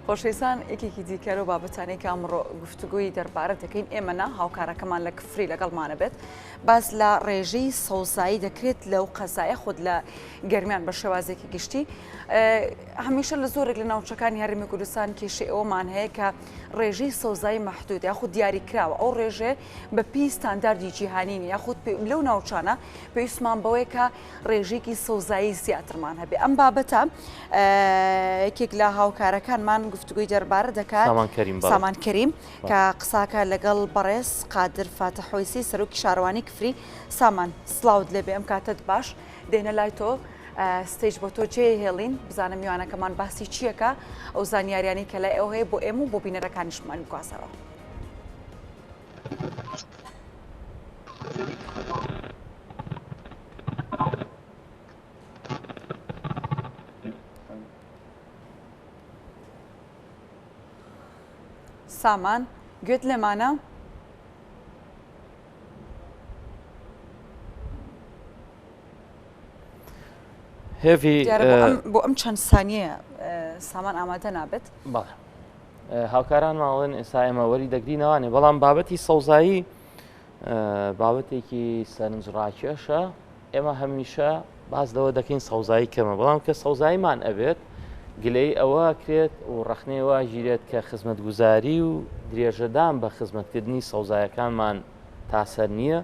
خۆشەویستان یەکێکی دیکە لەو بابەتانەی کە ئەمڕۆ گفتوگۆی دەربارە دەکەین ئێمە نا هاوکارەکەمان لە کفری لەگەڵمانە بێت باس لە ڕێژەی سەوزایی دەکرێت لەو قەزایە خود لە گەرمیان بە شێوازێکی گشتی هەمیشە لە زۆرێک لە ناوچەکانی هەرێمی کوردستان کێشەی ئەوەمان هەیە کە ڕێژەی سەوزایی مەحدود یاخود دیاری کراوە ئەو ڕێژەیە بە پێی ستانداردی جیهانی نیە یاخود لەو ناوچانە پێویستمان بەوەیە کە ڕێژەیەکی سەوزایی زیاترمان هەبێ ئەم بابەتە یەکێک لە هاوکارەکانمان گفتوگۆی دەربارە دەکات سامان کەریم بەڵێ. سامان کەریم کە قساکە لەگەڵ بەڕێز قادر فاتح حویسی سەرۆکی شارەوانی کفری سامان سڵاوت لێبێ ئەم کاتەت باش دێنە لای تۆ stage بۆ تۆ جێ هێڵین بزانە میوانەکەمان باسی چیەکە ئەو زانیاریانی کە لای ئەو هەیە بۆ ئێمە و بۆ بینەرەکانیشمان بگوازەوە. سامان گوێت لێمانە؟ هێڤی بۆ ئەم چەند سانیە سامان ئامادە نابێت بەڵێ هاوکارانمان ئەڵێن ئێستا ئێمە وەری دەگرینەوانێ بەڵام بابەتی سەوزایی بابەتێکی سەرنجڕاکێشە ئێمە هەمیشە باس لەوە دەکەین سەوزایی کەمە بەڵام کە سەوزاییمان ئەبێت گلەی ئەوە کرێت و ڕخنەی واگیرێت کە خزمەتگوزاری و درێژەدان بە خزمەتکردنی سەوزایەکانمان تا سەر نییە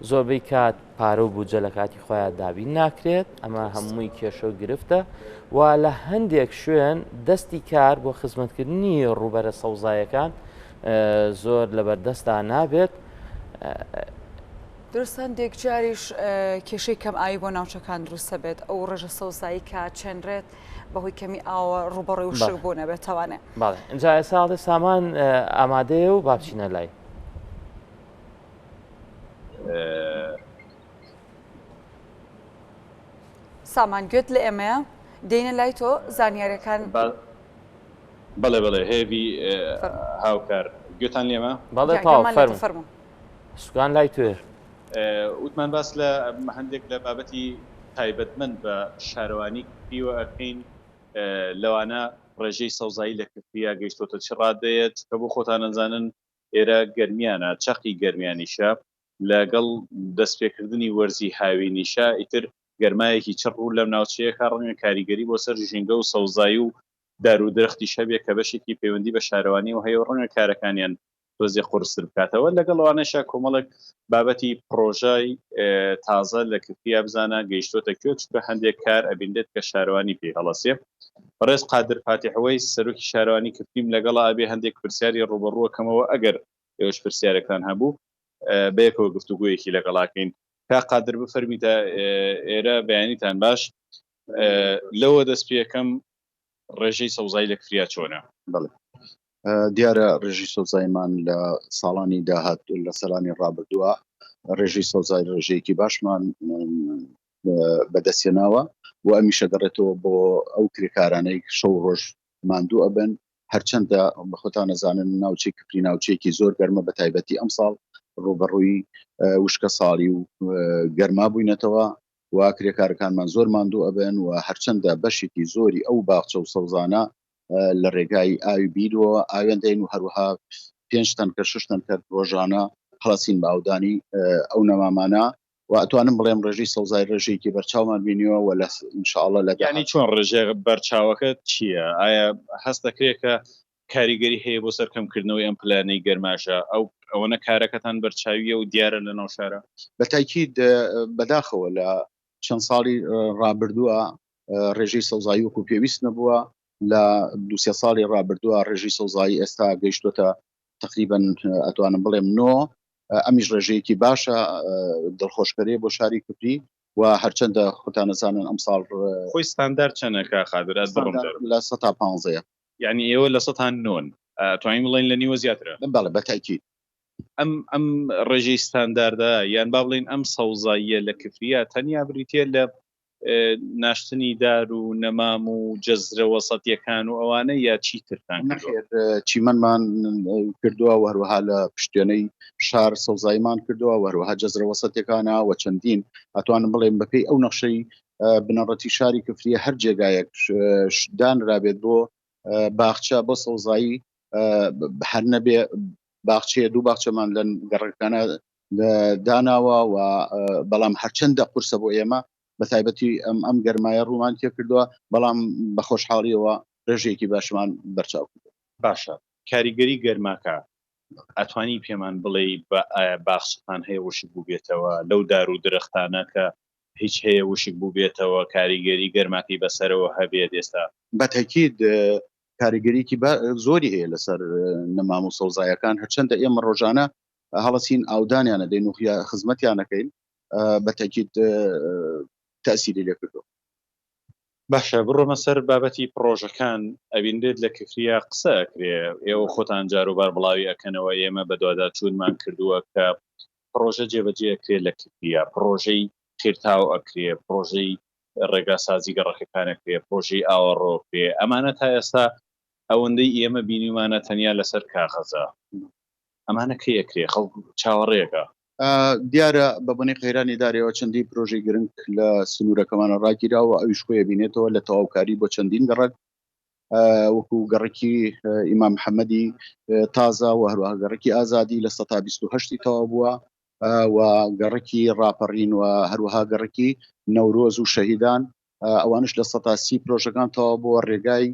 زۆربەی کات پارە و بودجە لە کاتی خۆیان دابین ناکرێت ئەمە هەمووی کێشە و گرفتە و لە هەندێک شوێن دەستی کار بۆ خزمەتکردنی ڕووبەرە سەوزایەکان زۆر لەبەردەستدا نابێت. دروست هەندێک جاریش کێشەی کەم ئاوی بۆ ناوچەکان دروستە بێت ئەو ڕێژە سەوزایی کە چێنرێت بەهۆی کەمی ئاوە ڕوبەڕووی وشک بوو نەبێتوانێ. بەڵێ ئینجا ئێستا ئەڵێ سامان ئامادەیە و با بچینە لای. سامان گوێت لە ئێمەیە دێینە لای تۆ زانیاریەکان. بەڵێ بەڵێ هێڤی هاوکار گوێتان لێمە؟ بەڵێ تەواو فەرموو سوکان لای توێ. وتمان باس لە هەندێک لە بابەتی تایبەتمەند بە شارەوانی کفریوە ئەکەین لەوانە ڕێژەی سەوزایی لە کفریا گەیشتۆتە چ ڕادەیە چونکە بۆ خۆتان ئەزانن ئێرە گەرمیانە چەقی گەرمیانیشە لەگەڵ دەستپێکردنی وەرزی هاوینیشە ئیتر گەرمایەکی چڕ ڕوو لەم ناوچەیە کا ڕەنگە کاریگەری بۆ سەر ژینگە و سەوزایی و دار و درەختیش هەبێ کە بەشێکی پەیوەندی بە شارەوانیەوە هەیە و ڕەنگە کارەکانیان تۆزێ قورستر بکاتەوە لەگەڵ ئەوانەشا کۆمەڵێک بابەتی پڕۆژەی تازە لە کفریا بزانە گەیشتۆتە کوێ چونکە هەندێک کار ئەبینرێت کە شارەوانی پێی هەڵەسێ بەڕێز قادر فاتیح وەیس سەرۆکی شارەوانی کفریم لەگەڵا ئەبێ هەندێک پرسیاری ڕووبەڕووەکەمەوە ئەگەر ئێوەش پرسیارێکتان هەبوو بەیەکەوە گفتوگۆیەکی لەگەڵاکەین کاک قادر بفەرمیتە ئێرە بەیانیتان باش لەوە دەست پێکەم ڕێژەی سەوزایی لە کفریا چۆنە؟ بەڵێ دیارە ڕێژی سەوزایمان لە ساڵانی داهات لە سەرانی ڕابردووە ڕێژی سەوزای ڕێژەیەکی باشمان بەدەستێناوە و ئەمیشە گەڕێتەوە بۆ ئەو کرێکارانەی شەو ڕۆژ ماندوو ئەبن هەرچەندە بەخۆتان نەزانن ناوچەی کفری ناوچەیەکی زۆر گەرمە بە تایبەتی ئەمساڵ ڕوبەڕووی وشکە ساڵی و گەرما بووینەتەوە و کرێکارەکانمان زۆر ماندوو ئەبن و هەرچەندە بەشێکی زۆری ئەو باخچە و سەوزانە لە ڕێگای ئاوی بیرەوە ئاوێن دەین و هەروەها پێنج تەنکەر شش تەنکەر ڕۆژانە هەڵەسین بە ئاودانی ئەو نەمامانە و ئەتوانم بڵێم ڕێژەی سەوزای ڕێژەیەکی بەرچاومان بینیوە و لە ئینشاءاللە لە یانی چۆن ڕێژە بەرچاوەکە چییە؟ ئایا هەست دەکرێت کە کاریگەری هەیە بۆ سەر کەمکردنەوەی ئەم پلانەی گەرماشە ئەو ئەوەنە کارەکەتان بەرچاویە و دیارە لە ناو شارە؟ بە تاکید بەداخەوە لە چەند ساڵی ڕابردووە ڕێژەی سەوزایی وەکو پێویست نەبووە لە دوسێ ساڵی ڕابردووە ڕێژەی سەوزایی ئێستا گەیشتوتە تقریبا ئەتوانم بڵێم نۆ ئەمیش ڕێژەیەکی باشە دڵخۆشکەرێ بۆ شاری کفری و هەرچەندە خۆتانەزانن ئەم ساڵ خۆی ستاندار چەنە کا قادر ئەز دڵم دەرم لە سەتا پانزەیە یعنی ئێوە لە سەتا نۆن توانین بڵێن لە نیوە زیاترە بەڵێ بە تاکید ئەم ئەم ڕێژەی ستانداردە یان با بڵێین ئەم سەوزاییە لە کفریە تەنیا بریتە لە ناشتنی دار و نەمام و جەزرە وەسەتیەکان و ئەوانە یا چی ترتان نەخێر چیمەنمان کردووە و هەروەها لە پشتێنەی شار سەوزاییمان کردووە و هەروەها جەزرە وەسەتەکانە و چەندین ئەتوانم بڵێم بەپێی ئەو نەخشەی بنەڕەتی شاری کفریە هەر جێگایەک دانرابێت بۆ. باخچە بۆ سەوزایی هەر نەبێ باخچەیە دوو باخچەمان لە گەڕەکانە داناوە و بەڵام هەرچەندە قورسە بۆ ئێمە بە تایبەتی ئەم ئەم گەرمایە ڕوومان تێکردووە بەڵام بە خۆشحاڵیەوە ڕێژەیەکی باشمان بەرچاو کردووە. باشە کاریگەری گەرماکە ئەتوانی پێمان بڵێی ئایا باخچەتان هەیە وشک بووبێتەوە لەو دار و درەختانە کە هیچ هەیە وشک بووبێتەوە کاریگەری گەرماکەی بەسەرەوە هەبێت ئێستا؟ بە تەکید کاریگەریکی زۆری هەیە لەسەر نەمام و سەوزایەکان هەرچەندە ئێمە ڕۆژانە هەڵەسین ئاودانیانە دەین و خزمەتیانەکەین بە تەکید تەسیری لێکردو. باشە بڕۆمە سەر بابەتی پڕۆژەکان ئەبینرێت لە کفریا قسە ئەکرێ ئێوە خۆتان جاروبار بڵاوی ئەکەنەوە ئێمە بەدواداچوونمان کردووە کە پڕۆژە جێبەجێ ئەکرێ لە کفریا پڕۆژەی قیرتاو ئەکرێ پڕۆژەی ڕێگاسازی گەڕەکەکان ئەکرێ پڕۆژەی ئاوەڕۆ ئەکرێ ئەمانە تا ئێستا ئەوەندەی ئێمە بینیومانە تەنیا لەسەر کاغەزە ئەمانە کەی ئەکرێ خەڵک چاوەڕێکە. دیارە بە بۆنەی قەیرانی دارەوە چەندین پرۆژەی گرنگ لە سنوورەکەمانە ڕاگیراوە ئەویش خۆی بینێتەوە لە تەواوکاری بۆ چەندین گەڕەک وەکو گەڕکی ئیمام محەممەدی تازە و هەروەها گەڕکی ئازادی لە 1970 تەواو بووە و گەڕکی ڕاپەڕین و هەروەها گەڕکی نەورۆز و شەهیدان ئەوانش لە 130 پرۆژەکان تەواو بووە ڕێگای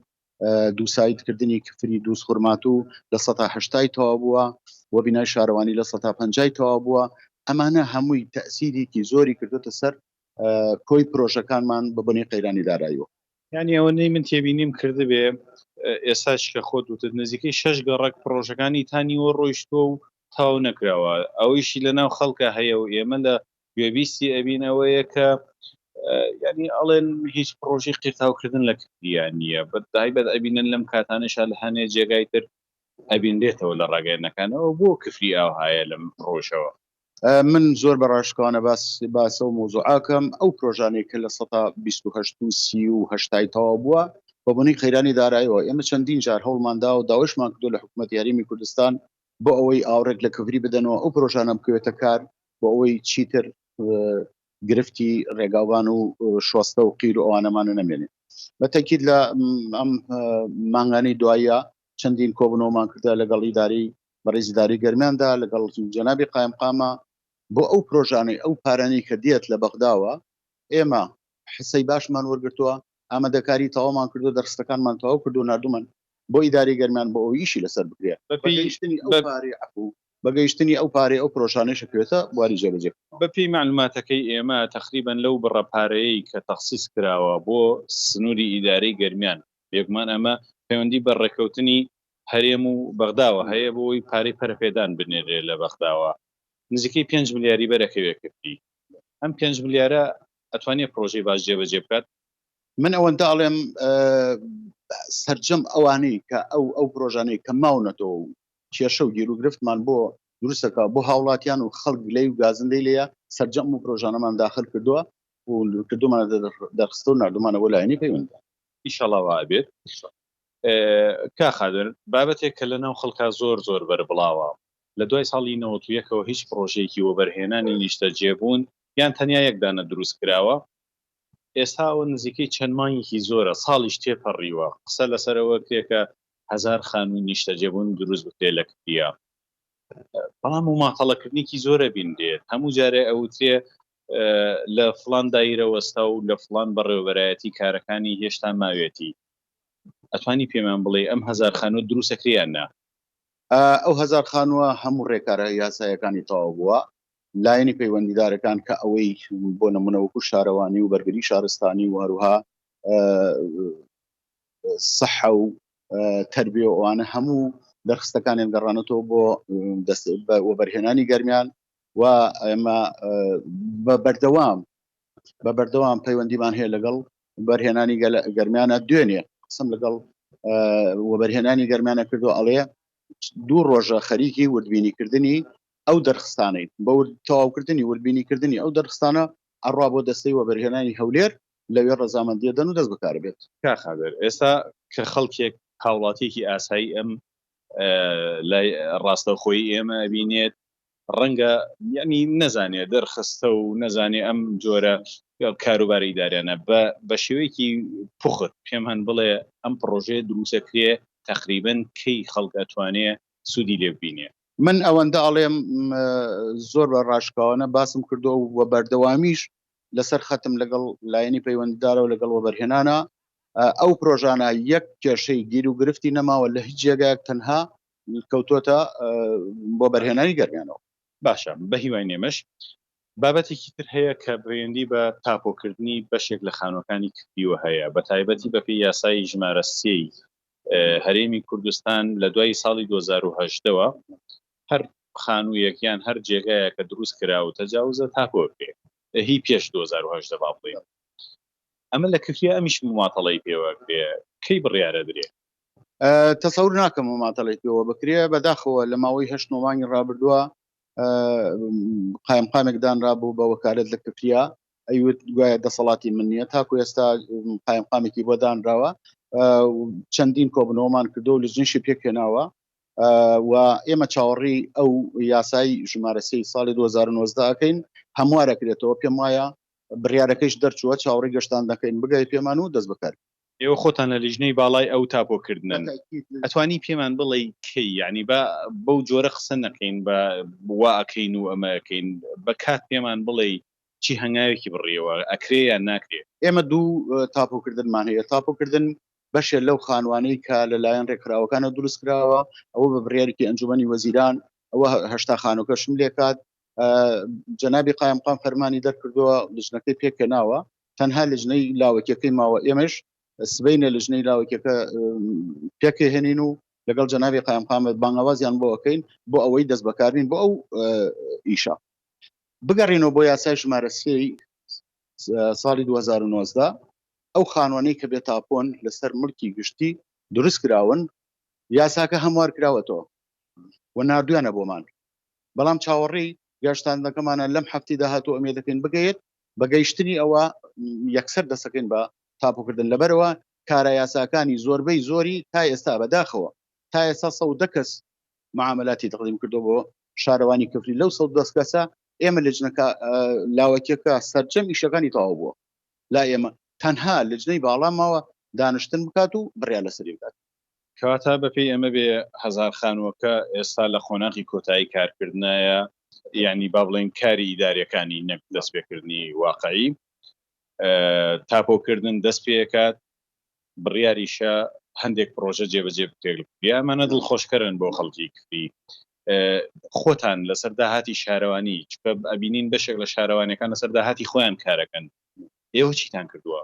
دووسایدکردنی کفری دووزخورماتوو لە سەتا هەشتای تەواو بووە و بینای شارەوانی لە سەتا پەنجای تەواو بووە ئەمانە هەمووی تەسیرێکی زۆری کردوتە سەر کۆی پرۆژەکانمان بە بنی قەیرانی داراییەوە. یانی ئەوەندەی من تێبینیم کردبێ ئێستاش کە خۆت وتت نزیکەی شەش گەڕەک پڕۆژەکانی تا نیوە ڕۆیشتووە و تەواو نەکراوە ئەوەیشی لەناو خەڵکە هەیە و ئێمە لە گوێبیستی ئەبین ئەوەیە کە یعنی ئەڵێن هیچ پڕۆژەی قیرتاوکردن لە کفریان نییە بە تایبەت ئەبینن لەم کاتانەشا لە هەنێ جێگای تر ئەبینرێتەوە لە ڕاگەیەندنەکانەوە بۆ کفری ئاوهایە لەم ڕۆژەوە. من زۆر بە ڕاشکاوانە باس باسە و مۆزوعاکەم ئەو پرۆژانەی کە لە 128 و سی و هەشتای تەواو بووە بە بۆنەی قەیرانی دارایەوە ئێمە چەندین جار هەوڵماندا و داوایشمان کردو لە حکوومەتی هەرێمی کوردستان بۆ ئەوەی ئاوڕێک لە کفری بدەنەوە ئەو پرۆژانە بکەوێتە کار بۆ ئەوەی چیتر گرفتی ڕێگاوبان و شۆستە و قیر و ئەوانەمانە نەمێنێت بە تەکید لە ئەم مانگانی دوایە چەندین کۆبنەوەمان کردە لەگەڵ ئیداری بەڕێزیداری گەرمیاندا لەگەڵ جەنابی قایمقامە بۆ ئەو پرۆژانەی ئەو پارانەی کە دێت لە بەغداوە ئێمە حسەی باشمان وەرگتووە ئامادەکاری تەواومان کردو دەرخستەکانمان تەواو کردو نردومن بۆ ئیداری گەرمیان بۆ ئەوەی ئیشی لەسەر بکرێت بەگەیشتنی ئەو پارەی عەفو بەگەیشتنی ئەو پارەی ئەو پرۆژانەیش ئەکەوێتە بواری جێبەجێ کردنەوە. بەپێی مەعلوماتەکەی ئێمە تەقریبەن لەو بڕە پارەیەی کە تەخسیس کراوە بۆ سنوری ئیدارەی گەرمیان، بێگومان ئەمە پەیوەندی بە ڕێککەوتنی هەرێم و بەغداوە هەیە بۆ ئەوەی پارەی پەرەپێدان بنێرێ لە بەغداوە نزیکەی پێنج ملیاری بەرەکەوێ کفری، ئەم پێنج ملیارە ئەتوانێ پرۆژەی باش جێبەجێ بکات؟ من ئەوەندە ئەڵێم سەرجەم ئەوانەی کە ئەو ئەو پرۆژانەی کە ماونەتەوە و کێشە و گیروگرفتمان بۆ دروستەکە بۆ هاوڵاتیان و خەڵک گلەی و گازندەی لێیە سەرجەم و پرۆژانەمان داخل کردووە و کردومانە دەرخستە و نردومانە بۆ لایەنی پەیوەندە ئیشەڵا وا بێت کا خادر بابەتێک کە لە ناو خەڵکا زۆر زۆر بەربڵاوە لە دوای ساڵی 91ەوە هیچ پڕۆژەیەکی وەبەرهێنانی نیشتەجێبوون یان تەنیا یەک دانە دروست کراوە ئێستا ئەوە نزیکەی چەند مانگێکی زۆرە، ساڵیش تێپەڕیوە، قسە لەسەر ئەوە کرێ کە هەزار خانووی نیشتەجێبوون دروست بکرێ لە کفریا، بەڵام موماتەڵەکردنێکی زۆر ئەبینرێت، هەموو جارێ ئەوترێ لە فڵان دایرە وەستا و لە فڵان بەڕێوەبەرایەتی کارەکانی هێشتا ماوێتی، ئەتوانی پێمان بڵێی ئەم هەزار خانووە دروست ئەکرێ یان نا؟ ئەو هەزار خانووە هەموو ڕێکارە یاسایەکانی تەواو بووە، لایەنی پەیوەندیدارەکان کە ئەوەی بۆ نمونە وەکو شارەوانی و بەرگری شارستانی و هەروها سەحە و تربیە و ئەوانە هەموو دەرخستەکانیان گەڕانەتەوە بۆ وەبەرهێنانی گەرمیان و ئێمە بە بەردەوام بە بەردەوام پەیوەندیمان هەیە لەگەڵ بەرهێنانی گەرمیانە دوێنێ قسم لەگەڵ وەبەرهێنانی گەرمیانە کردو ئەڵێ دوو ڕۆژە خەریکی وردبینیکردنی ئەو دەرخستانەی بە تەواوکردنی وردبینیکردنی ئەو دەرخستانە ئەڕوا بۆ دەستەی وەبەرهێنانی هەولێر لەوێ ڕەزامەندیە دەن و دەست بەکار بێت. کاک قادر ئێستا کە خەڵکێک هاوڵاتیەکی ئاسایی ئەم لای ڕاستەوخۆی ئێمە ئەبینێت ڕەنگە یعنی نەزانێ دەرخستە و نەزانێ ئەم جۆرە. کاروبارە ئیداریانە بە بە شێوەیەکی پوخت پێمان بڵێ ئەم پڕۆژەیە دروستەکرێ تەقریبەن کەی خەڵک ئەتوانێ سوودی لێ ببینێ؟ من ئەوەندە ئەڵێم زۆر بە ڕاشکاوانە باسم کردووە و بەردەوامیش لەسەر خەتم لەگەڵ لایەنی پەیوەندیدارەوە لەگەڵ وەبەرهێنانە ئەو پرۆژانە یەک کێشەی گیر و گرفتی نەماوە لە هیچ جێگایەک تەنها کەوتۆتە بۆ بەرهێنانی گەرمیانەوە. باشە بە هیوای نێمەش بابەتێکی تر هەیە کە پەیوەندی بە تاپۆکردنی بەشێک لە خانووەکانی کفریوە هەیە بە تایبەتی بەپێی یاسای ژمارە سێی هەرێمی کوردستان لە دوای ساڵی 2018 وە هەر خانوویەک یان هەر جێگایە کە دروست کرا و تەجاوزە تاپۆ بکرێ هی پێش 2018 با بڵێین ئەمە لە کفریا ئەمیش مماتەڵەی پێوە کرێ کەی بڕیارە درێ؟ تەسەور ناکەم مماتەڵەی پێوە بکرێ بەداخەوە لە ماوەی هەشت نۆ مانگی ڕابردووە قایمقامێک دانرابوو بە وەکالەت لە کفریا ئەیوت گوایە دەسەڵاتی من نییە تاکو ئێستا قایمقامێکی بۆ دانراوە چەندین کۆبنەوەمان کردو و لجنیشی پێکهێناوە و ئێمە چاوەڕی ئەو یاسای ژمارە سێی ساڵی 2019 ئەکەین هەموارەکرێتەوە پێم وایە بڕیارەکەیش دەرچووە چاوەڕی گەشتان دەکەین بگەی پێمان و دەست بەکار. ئێوە خۆتان لە لیژنەی باڵای ئەو تاپۆکردنەن ئەتوانی پێمان بڵێی کەی یانی با بەو جۆرە قسە نەکەین بە وا ئەکەین و ئەمە ئەکەین بە کات پێمان بڵێی چی هەنگاوێکی بڕیەوە ئەکرێ یان ناکرێ؟ ئێمە دوو تاپۆکردنمان هەیە تاپۆکردن بەشێ لەو خانوانەی کە لەلایەن ڕێکخراوەکانەوە دروست کراوە ئەوە بە بڕیارێکی ئەنجومەنی وەزیران ئەوە 80 خانووکەشم لێکات جەنابی قایمقام فەرمانی دەرکردووە لجنەکەی پێکهێناوە تەنها لجنەی لاوەکیەکەی ماوە ئێمەش سبینە لجنەی لاوەکیەکە پێکهێنین و لەگەڵ جەنابی قایمقام بانگەوازیان بۆ ئەەکەین بۆ ئەوەی دەست بەکاربین بۆ ئەو ئیشە بگەڕینەوە بۆ یاسای ژمارە سێی ساڵی 2019 ئەو خانوانەی کە بێتاپۆن لەسەر ملکی گشتی دروست کراون یاساکە هەموار کراوەتەوە و ناردویانە بۆمان بەڵام چاوەڕێی گەشتاندنەکەمانە لەم هەفتی داهاتوو ئەمێ دەکەین بگەیت بە گەیشتنی ئەوە یەکسەر دەسەکەین بە تاپۆکردن لەبەرەوە کارە یاساکانی زۆربەی زۆری تا ئێستا بەداخەوە تا ئێستا 110 کەس معاملاتی تەقدیم کردو بۆ شارەوانی کفری لەو 110 کەسە ئێمە لجنەکە لاوەکیەکە سەرجەم ئیشەکانی تەواو بووە لا ئێمە تەنها لجنەی باڵا ماوە دانیشتن بکات و بڕیار لەسەری بدات. کەواتە بەپێی ئەمە بێ هەزار خانووەکە ئێستا لە قۆناغی کۆتایی کارکردنایە یانی با بڵێین کاری ئیداریەکانی نەک دەستپێکردنی واقعی تاپۆکردن دەست پێکات بڕیاریشە هەندێک پرۆژە جێبەجێ بکرێت ئەمانە دڵخۆشکەرن بۆ خەڵکی کفری خۆتان لەسەر داهاتی شارەوانی چکە ئەبینین بەشێک لە شارەوانەکان لەسەر داهاتی خۆیان کارەکەن ئێوە چیتان کردووە؟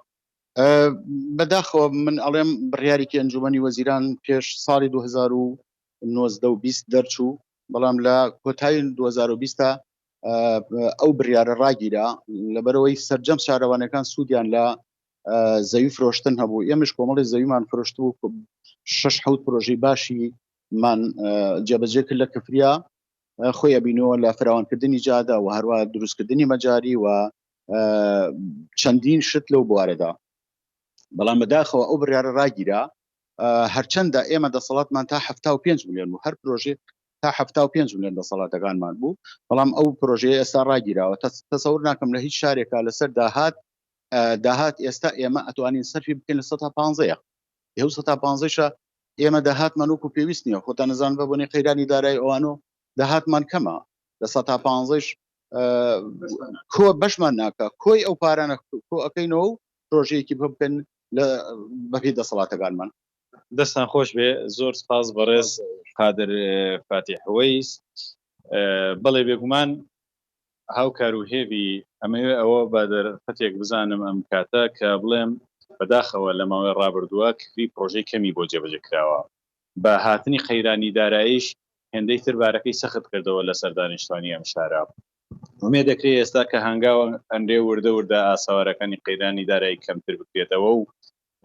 بەداخەوە من ئەڵێم بڕیارێکی ئەنجومەنی وەزیران پێش ساڵی 2019 و 20 دەرچوو بەڵام لە کۆتایی 2020 ئەو بڕیارە ڕاگیرا لەبەرەوەی سەرجەم شارەوانەکان سوودیان لە زەوی فرۆشتن هەبوو ئێمەش کۆمەڵی زەویمان فرۆشت و شش حوت پرۆژەی باشی مان جێبەجێ کرد لە کفریا خۆی ئەبینەوە لە فراوانکردنی جادە و هەروە دروستکردنی مەجاری و چەندین شت لەو بوارەدا بەڵام بەداخەوە ئەو بڕیارە ڕاگیرا هەرچەندە ئێمە دەسەڵاتمان تا 75 میلیۆن بوو هەر پرۆژێ تا 75 میلیۆن دەسەڵاتەکانمان بوو بەڵام ئەو پرۆژەیە ئێستا ڕاگیراوە تەسەور ناکەم لە هیچ شارێکا لەسەر داهات داهات ئێستا ئێمە ئەتوانین سەرفی بکەین لە سەتا پانزەیە ئێو سەتا پانزەیشە ئێمە داهاتمان وەکو پێویست نییە خۆتان نەزان بە بۆنەی قەیرانی دارایی ئەوانۆ داهاتمان کەمە لە سەتا پانزەیش کۆ بەشمان ناکە کۆی ئەو پارانە کۆ ئەەکەینەوە و پرۆژەیەکی بکەن لە بەپی دەسەڵاتەکانمان. دەستان خۆش بێ زۆر سپاس بەڕێز قادر فاتیح وەیس بەڵێ بێگومان هاوکار و هێوی ئەمەوێ ئەوە بە دەرفەتێک بزانم ئەم کاتە کە بڵێم بەداخەوە لە ماوەی ڕابردووە کفری پرۆژەی کەمی بۆ جێبەجێ کراوە بە هاتنی قەیرانی داراییش هێندەی تر بارەکەی سەخت کردەوە لەسەر دانیشتوانی ئەم شارە. ئومێد دەکرێ ئێستا کە هەنگاو ئەنرێ وردە وردە ئاسەوارەکانی قەیرانی دارایی کەمتر بکرێتەوە و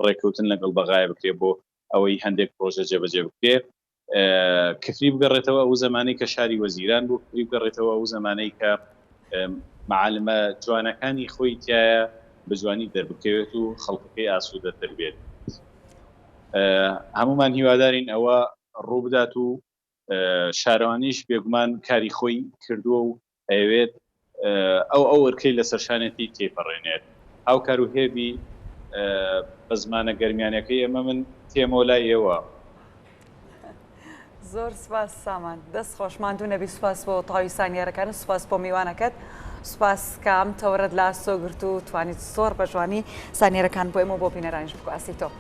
ڕێککەوتن لەگەڵ بەغایە بکرێ بۆ ئەوەی هەندێک پرۆژە جێبەجێ بکرێ کفری بگەڕێتەوە ئەو زەمانەی کە شاری وەزیران بوو کفری بگەڕێتەوە ئەو زەمانەی کە معالمە جوانەکانی خۆی تایە بە جوانی دەربکەوێت و خەڵکەکەی ئاسوودەتر بێت. هەمومان هیوادارین ئەوە ڕووبدات و شارەوانیش بێگومان کاری خۆی کردووە و ئەیەوێت ئەو ئەو ئەرکەی لەسەر شانێتی تێپەڕێنێت. هاوکار و هێڤی بە زمانە گەرمیانەکەی ئێمە من تێمەوە لای ئێوە. زۆر سپاس سامان دەست خۆش ماندوو نەبی سپاس بۆ تەواوی زانیارەکانت سپاس بۆ میوانەکەت سپاس کە ئەم تەوەرەت لە ئاستۆ گرت و توانیت زۆر بە جوانی زانیارەکان بۆ ئێمە و بۆ بینەرانیش بگوازیتەوە.